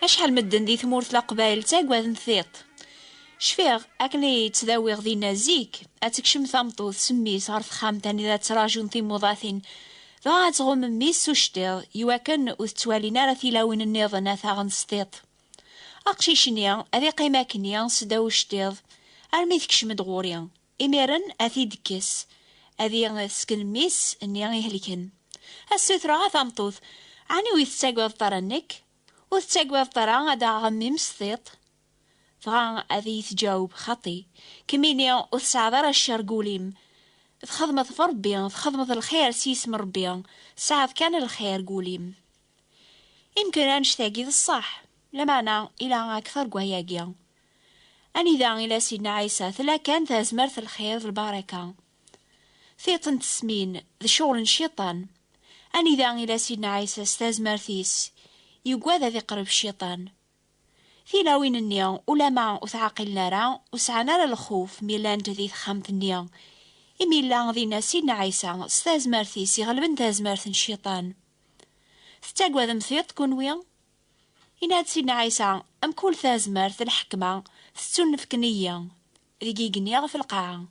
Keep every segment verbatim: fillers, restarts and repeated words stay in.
Acḥal medden di tmurt n Leqbayel ttagaden tiṭ. Cfiɣ akken i ttdawiɣ dinna zik, ad tekcem tameṭṭut s mmi-s ɣer texxamt anida ttraǧun timuḍatin, dɣa ad tɣumm mmi-s s ucettiḍ, iwakken ur tettwalin ara tilawin nniḍen ad t-aɣent s tiṭ. Aqcic-nni ad iqqim akkenni seddaw ucettiḍ armi tekcem-d ɣur-i. Imiren ad t-id-tekkes, ad isken mmi-s-nni ihelken. Ad s-sutreɣ: "A tameṭṭut, ɛni ur yi-tettagadeḍ ara nekk? Ur tettagadeḍ ara ad aɣeɣ mmi-m s tiṭ?" Dɣa ad iyi-tǧaweb: "Xaṭi, kemmini ur tesɛiḍ ara ccer deg wul-im. Txedmeḍ ɣef Ṛebbi, txedmeḍ lxir s yisem n Ṛebbi, tesɛiḍ kan lxir deg wul-im." Imken annect-agi d ṣṣeḥ, lameɛna ila akteṛ deg wayagi. Anida ila Sidna Ɛisa, tella kan tazmert n lxir d lbaraka. Tiṭ n tesmin d ccɣel n cciṭan. Anida ila Sidna Ɛisa s tazmert-is, yugad ad iqreb cciṭan. Tilawin-nni, ulama ur tɛaqiln ara, ur sɛan ara lxuf mi llant di texxamt-nni, imi yella dinna Sidna Ɛisa s tazmert-is iɣelben tazmert n cciṭan. Tettaggadem tiṭ, kunwi? Yenna-d Sidna Ɛisa: "Mkul tazmert d lḥekma tettunefken-iyi, deg igenni ɣef lqaɛa."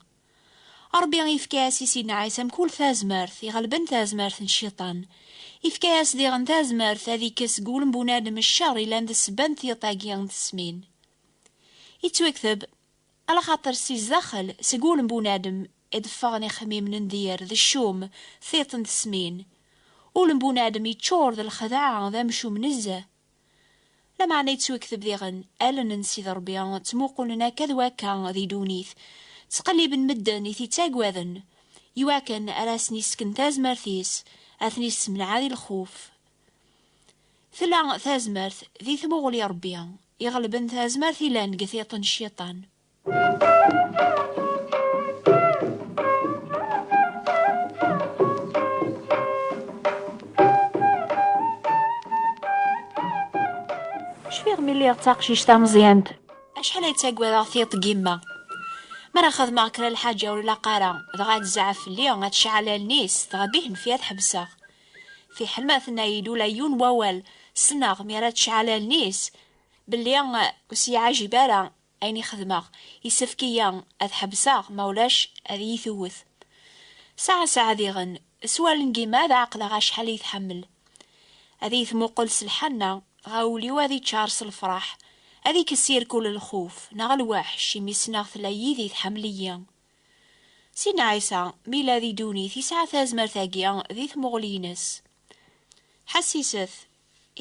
Ṛebbi yefka-yas i Sidna Ɛisa mkul tazmert iɣelben tazmert n cciṭan. Yefka-yas diɣen tazmert ad ikkes seg wul n bunadem ccer yellan d ssebba n tiṭ-agi n tesmin. Yettwakteb: "Alaxaṭer si zdaxel, seg wul n bunadem, i d-ffɣen ixemmimen n dir d ccum, tiṭ n tesmin." Ul n bunadem yeččur d lxedɛa, d amcum nezzeh. Lameɛna yettwakteb diɣen: "Allen n Sidi Ṛebbi ttmuqulen akka d wakka di ddunit, ttqelliben medden i t-ittaggaden, iwakken ara asen-isken tazmert-is, ad ten-issemneɛ di lxuf." Tella tazmert di tmuɣli Ṛebbi, iɣelben tazmert ilan deg tiṭ n cciṭan. Cfiɣ mi lliɣ d taqcict tameẓyant, acḥal ay ttaggadeɣ tiṭ n yemma. Mi ara xedmeɣ kra lḥaǧa ur ilaq ara, dɣa ad tzeɛɛef fell-i, ad tecɛel allen-is, dɣa bih nfi ad ḥebseɣ. Fiḥel ma tenna-yi-d ula yiwen wawal, ssneɣ mi ara tecɛel allen-is belli ur s-yeɛjib ara ayen i xedmeɣ, yessefk-iyi ad ḥebseɣ, ma ulac ad iyi-tewwet. Saɛa saɛa diɣen, s wallen n yemma ad ɛeqleɣ acḥal i yi-tḥemmel. Ad iyi-tmuqel s lḥanna, dɣa ul-iw ad iččar s lefraḥ, ad ikes irkul lxuf neɣ lweḥc, imi ssneɣ tella yid-i, tḥemmel-iyi. Sidna Ɛisa, mi yella di ddunit, yesɛa tazmert-agi di tmuɣli-ines. Ḥassiset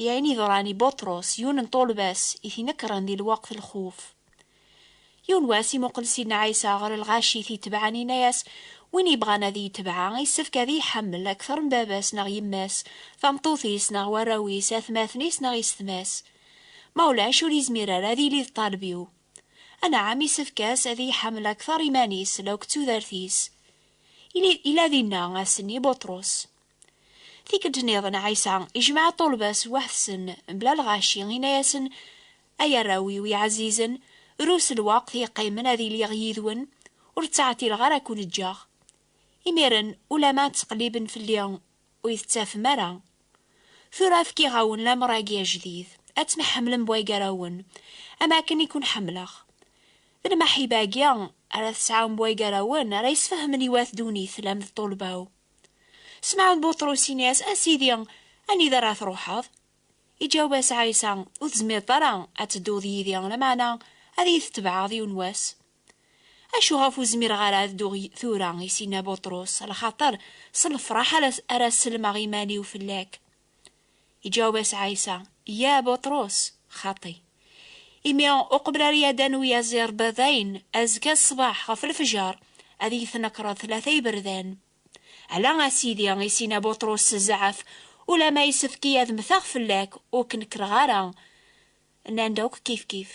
i ayen yeḍran i Buṭrus, yiwen n ṭṭulba-s i t-inekkren di lweqt n lxuf. Yiwen wass, imuqel Sidna Ɛisa ɣer lɣaci i t-itebɛen, yenna-yas: "Win yebɣan ad iyi-itebɛa, yessefk ad iyi-iḥemmel akteṛ n baba-s neɣ yemma-s, tameṭṭut-is neɣ warraw-is, atmaten-is neɣ yessetma-s. Ma ulac, ur yezmir ara ad yili d ṭṭaleb-iw. Anɛam, yessefk-as ad iyi-iḥemmel akteṛ iman-is, law d tudert-is." Ili-, ila dinna ass-nni Buṭrus. Tikkelt nniḍen, Ɛisa ijmeɛ ṭṭulba-s weḥd-sen, mebla lɣaci, yenna-yasen: "Ay arraw-iw iɛzizen, rus lweqt yeqqimen ad iliɣ yid-wen, ur ttɛeṭṭileɣ ara ad ken-ǧǧeɣ. Imiren, ulama ttqelliben fell-i, ur yi-tettafem ara. Tura fkiɣ-awen lamer-agi ajdid, ad tmḥemmlem bway gar-awen, am akken i ken-ḥemmleɣ. D lmaḥiba-agi ara tesɛum bway gar-awen ara yesfehmen i wat ddunit tlam d ṭṭulba-w." Smeɛun Buṭrus, yenna-yas: "A Sidi, anida ara truḥeḍ?" Iǧaweb-as Ɛisa: "Ur tezmireḍ ara ad tedduḍ yid-i, lameɛna ad iyi-tetbeɛeḍ yiwen wass." "Acu ɣef ur zmireɣ ara ad dduɣ y-, tura?" i s-yenna Buṭrus, "Lxaṭer s lefraḥ ara, ara sellmeɣ iman-iw fell-ak." Iǧaweb-as Ɛisa: "Ya Buṭrus, xaṭi. Imi uqbel ara yaddan uyaziḍ Rebbi dayen, azekka ṣṣbeḥ ɣef lefjer ad iyi-tnekreḍ tlata iberdan." "Ala a Sidi," i s-yenna Buṭrus s zzɛaf, "ulama yessefk-iyi ad mmteɣ fell-ak, ur k-nekkreɣ ara." Nnan-d akk kifkif.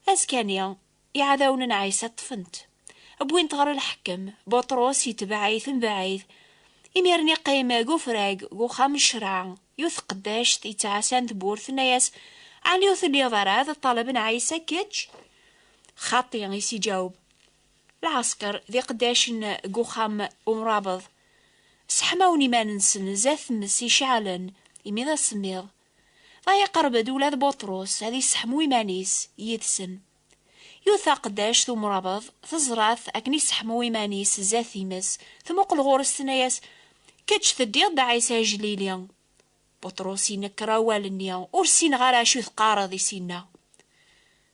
Azekka-nni, iɛdawen n Ɛisa ṭṭfen-t. Wwin-t ɣer lḥekkem, Buṭrus yetbeɛ-it mebɛid. Imiren iqqim deg ufrag, deg uxxam n ccreɛ, yiwet tqeddact yettɛassan tewwurt, tenna-yas: "Ɛni ur telliḍ ara d ṭṭaleb n Ɛisa kečč?" "Xaṭi," i s-iǧaweb. Lɛesker d iqeddacen deg uxxam umrabeḍ, sseḥmawen iman-nsen zdat tmes iceɛlen, imi d asemmiḍ. Dɣa iqerreb-d ula d Buṭrus ad isseḥmu iman-is yid-sen. Yiwet taqeddact umrabeḍ teẓra-t akken isseḥmu iman-is zdat times, tmuqel ɣur-s, tenna-yas: "Kečč teddiḍ-d a Ɛisa Aǧlili." Buṭrus inekker awal-nni: "Ur ssineɣ ara acu teqqareḍ", i s-inna.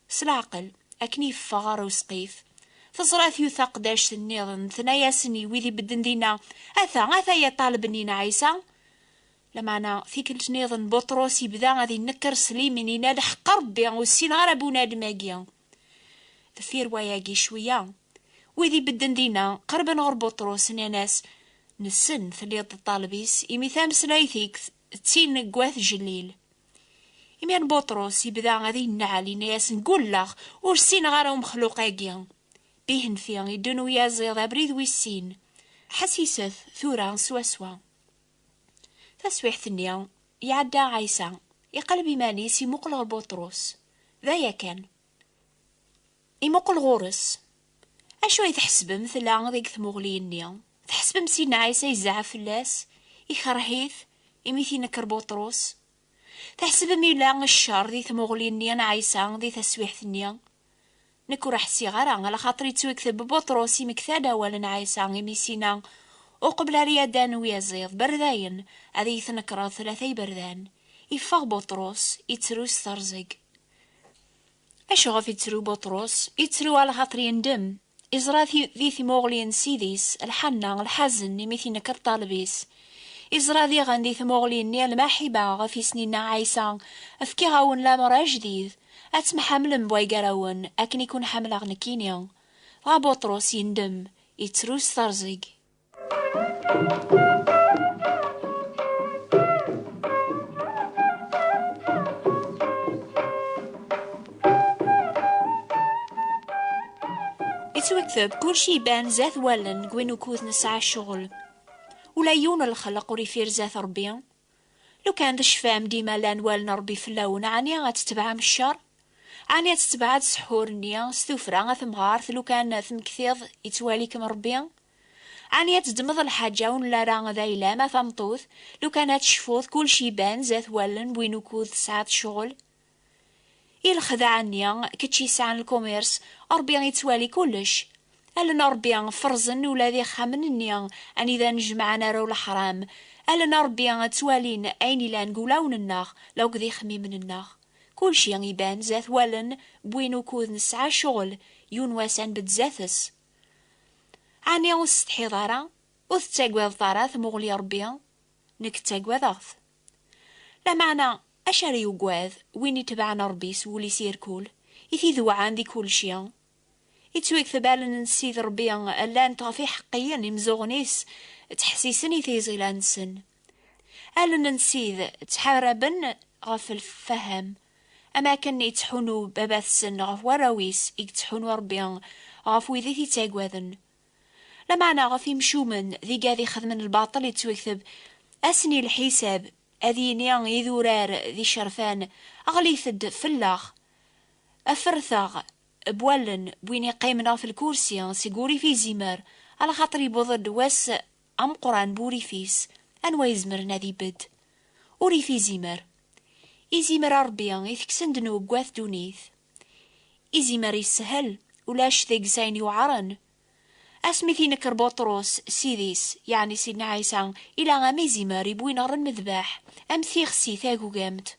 S leɛqel, akken yeffeɣ ɣer usqif, teẓra-t yiwet taqeddact nniḍen, tenna-yasen i wid ibedden dinna: "Ata, ata ya ṭṭaleb-nni n Ɛisa." Lameɛna, tikkelt nniḍen, Buṭrus ibda ad inekker s limin, yenna: "Lḥeqq Ṛebbi, ur ssineɣ ara bunadem-agi." Deffir wayagi cwiya, wid ibedden dinna qerben ɣer Buṭrus, nnan-as: "Nessen telliḍ d ṭṭaleb-is, imi tameslayt-ik d tin n At Jellil." Imiren Buṭrus ibda ad inneɛl, yenna-yasen: "Gulleɣ, ur ssineɣ ara umexluq-agi." Bihenfi iddun uyaziḍ abrid wis sin. Ḥassiset tura swaswa. Taswiḥt-nni, iɛedda Ɛisa, iqleb iman-is, imuqel ɣer Buṭrus. D aya kan. Imuqel ɣur-s. "Acu ay tḥesbem tella deg tmuɣli-nni? Tḥesbem Sidna Ɛisa yezɛef fell-as, ikreh-it, imi t-inekker Buṭrus? Tḥesbem yella ccer di tmuɣli-nni n Ɛisa di taswiḥt-nni? Nekk ur ḥsiɣ ara, alaxaṭer ittwikteb Buṭrus imekta-d awal n Ɛisa, imi s-inna: 'Uqbel ara yaddan uyaziḍ, berdayen, ad iyi-tnekreḍ tlata iberdan.'" Iffeɣ Buṭrus, ittru s terẓeg. Acuɣef ittru Buṭrus? Ittru alaxaṭer yendem. Iẓra ti-, di tmuɣli n Ssid-is, lḥanna, lḥazen, imi t-inekker ṭṭaleb-is. Iẓra diɣen di tmuɣli-nni lmaḥiba ɣef i s-inna Ɛisa: "Fkiɣ-awen lamer ajdid, ad temḥamlem bway gar-awen, akken i kun-ḥamleɣ nekkini." Dɣa Buṭrus yendem, ittru s terẓeg. Ittwakteb, kulci iban zdat wallen n win ukud nesɛa ccɣel. Ula yiwen n lxelq ur ifir zdat Ṛebbi. Lukan tecfam dima llan wallen n Ṛebbi fell-awen, ɛni ad tetbeɛem ccer? Ɛni ad tetbeɛ ssḥur-nni s tuffra a temɣart, lukan temmektiḍ ittwali-kem Ṛebbi? Ɛni ad teddmeḍ lḥaǧa ur nelli ara d ayla-m a tameṭṭut, lukan ad tecfuḍ kulci iban zdat wallen n win ukud tesɛiḍ ccɣel? I lexdeɛ-nni, kečč yesɛan lkumirs, Ṛebbi ittwali kullec. Allen n Ṛebbi ferzen ula d ixxamen-nni anida nejmeɛ anaru leḥram. Allen n Ṛebbi ttwalin ayen ilan deg wulawen-nneɣ lakked ixemmimen-nneɣ. Kulci iban zdat wallen n win ukud nesɛa ccɣel, yiwen wass ad nbedd zdat-s. Ɛni ur tsetḥiḍ ara? Ur tettagadeḍ ara tmuɣli Ṛebbi? Nekk ttagadeɣ-t. Lameɛna, acu ara yugad win itebɛen Ṛebbi s wul-is irkul, i t-idewɛen di kulci? Ittwakteb allen n Ssid Ṛebbi llant ɣef iḥeqqiyen, imzuɣen-is ttḥessisen i tiẓila-nsen. Allen n Ssid ttḥaraben ɣef lfaham, am akken ittḥunu baba-tsen ɣef warraw-is, i yettḥunu Ṛebbi ɣef wid i t-ittagaden. Lameɛna ɣef imcumen d igad ixedmen lbaṭel ittwakteb: "Ass-nni lḥisab, ad yini idurar d icerfan: Ɣlit-d fell-aɣ, afret-aɣ." B wallen n win iqqimen ɣef lkursi seg urrif izimer, alaxaṭer yewweḍ-d wass ameqqran n wurrif-is. Anwa izemren ad ibedd? Urrif izimer. Izimer a Ṛebbi, itekksen ddnub n wat ddunit. Izimer yeshel, ulac deg-s ayen yuɛren. Asmi t-inekker Buṭrus, Ssid-is, yeɛni Sidna Ɛisa, ila am izimer iwwin ɣer lmedbeḥ, am tixsi tagugamt.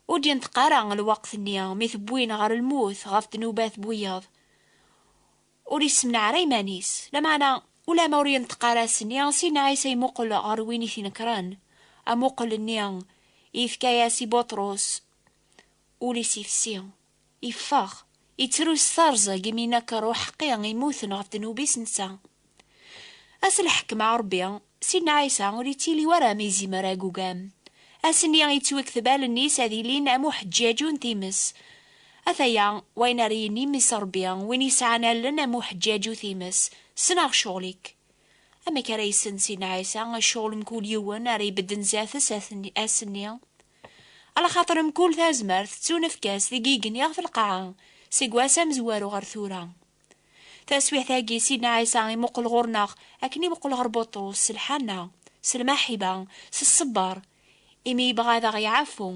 Ur d-yenṭeq ara lweqt-nni mi t-wwin ɣer lmut ɣef ddnubat n wiyaḍ. Ur issemneɛ ara iman-is, lameɛna ulama ur yenṭeq ara ass-nni, Sidna Ɛisa imuqel ɣer win i t-inekren. Amuqel-nni yefka-yas i Buṭrus, ul-is ifsi, iffeɣ, ittru s terẓeg imi inekker uḥeqqi immuten ɣef ddnub-is netta. Ass n lḥekma n Ṛebbi, Sidna Ɛisa ur ittili wara mi izimer agugam. Ass-nni yettwakteb allen-is ad ilin am uḥeǧǧaǧu n times. Ataya wayen ara yini mmi-s Ṛebbi, win yesɛan allen am uḥeǧǧaǧu times: "Ssneɣ ccɣel-ik." Amek ara yessen Sidna Ɛisa ccɣel mkul yiwen ara ibedden zdat-s ass-nni? Alaxaṭer mkul tazmert tettunefk-as deg igenni ɣef lqaɛa, seg wass amezwaru ɣer tura. Taswiḥt-agi, Sidna Ɛisa imuqel ɣur-neɣ akken imuqel ɣer Buṭrus, s lḥanna, s lmaḥiba, s ṣṣber, imi yebɣa ad aɣ-iɛafu,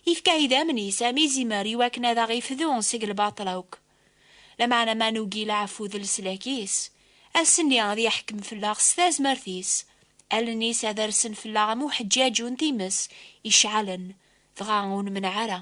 Ifka idammen-is am izimer i wakken ad aɣ-ifdu seg lbaṭel akk. Lameɛna ma nugi leɛfu d leslak-is, ass-nni ad yeḥkem fell-aɣ s tazmert-is. Allen-is ad rsen fell-aɣ am uḥeǧǧaǧu n times iceɛlen, dɣa ur nemneɛ ara.